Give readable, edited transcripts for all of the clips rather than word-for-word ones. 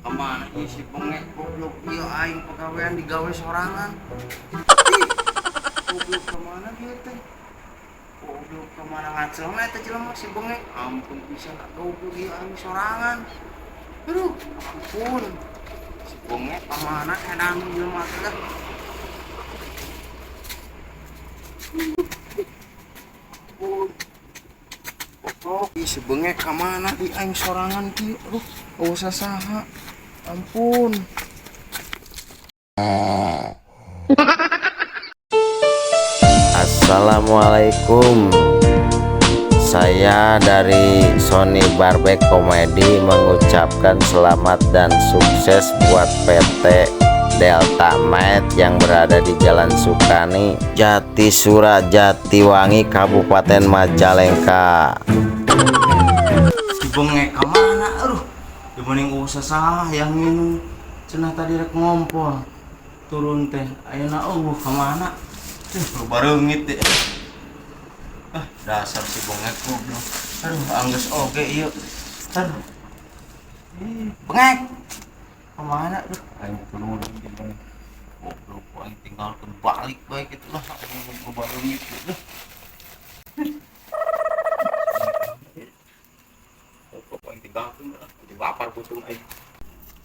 Kemana ieu si bengek goblok ieu aing pagawean digawe sorangan. Ih, goblok kemana dia teh? Goblok kemana ngacelna eta jelema si bengek? Ampun pisan goblok ieu aing sorangan. Aduh, ampun. Si bengek kemana edan jelema teh? Goblok, ih si bengek kemana di aing sorangan kieu? Aduh, eueuh saha. Ampun. Assalamualaikum. Saya dari Sony Barbek Komedi mengucapkan selamat dan sukses buat PT Delta Mate yang berada di Jalan Sukani, Jatisura, Jatiwangi, Kabupaten Majalengka. Si bengek kemana? Aduh, dibanding usah salah yang minum. Cenah tadi rek ngompol. Turun teh, ayeuna eueuh kemana? Tuh, bareungit deh. Ah, dasar si bengek goblok. Aduh, anggeus oge ieu. Aduh. Ih, bengek. Kemana aduh? Aing turun gimana? Goblok, aing tinggalkeun balik bae kitu lah. Aing mau bareungit gitu. Goblok aing tinggalkeun lah. Jadi lapar putung aing.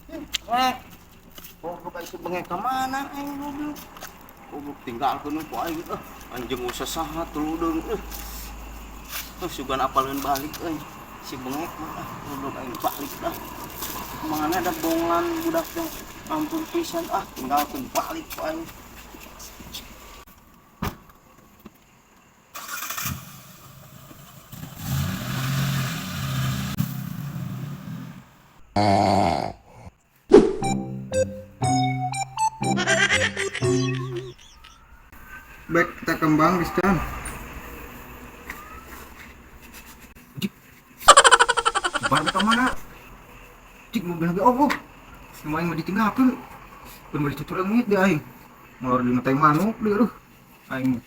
Bengek. Goblok aing si bengek kemana aing goblok? Goblok tinggalkeun ku aing ah. Anjing usah saha tuludeung euy. Sugan apaleun balik euy. Si bengek mah ah, goblok aing balik dah. Mana ada bonglan budak teh. Ampun pisan ah, tinggalkeun balik ku aing. Baik, kita kembang, Christian. Bar ke mana? Cik, mobil lagi opo. Semua yang mau ditinggalkan. Pun mau dicucur lengit dia aing. Molor di ngeteng manuk dia aduh. Aing.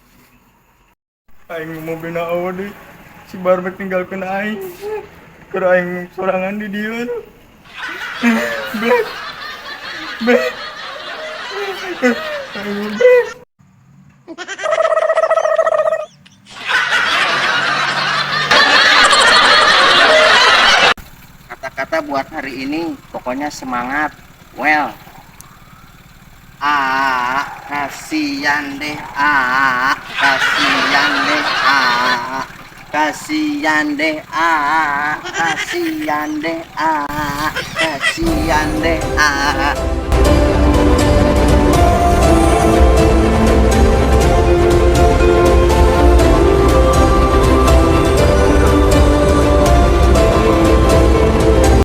Aing mobilna eueuh deui. Si Barbek tinggalkeun aing. Keur aing sorangan di dieu. Black. Black. Aing black. Kata-kata buat hari ini pokoknya semangat. Well. Ah, kasihan deh. Ah, kasihan deh. Ah, kasihan deh. Ah, kasihan deh. Ah, kasihan deh. Ah.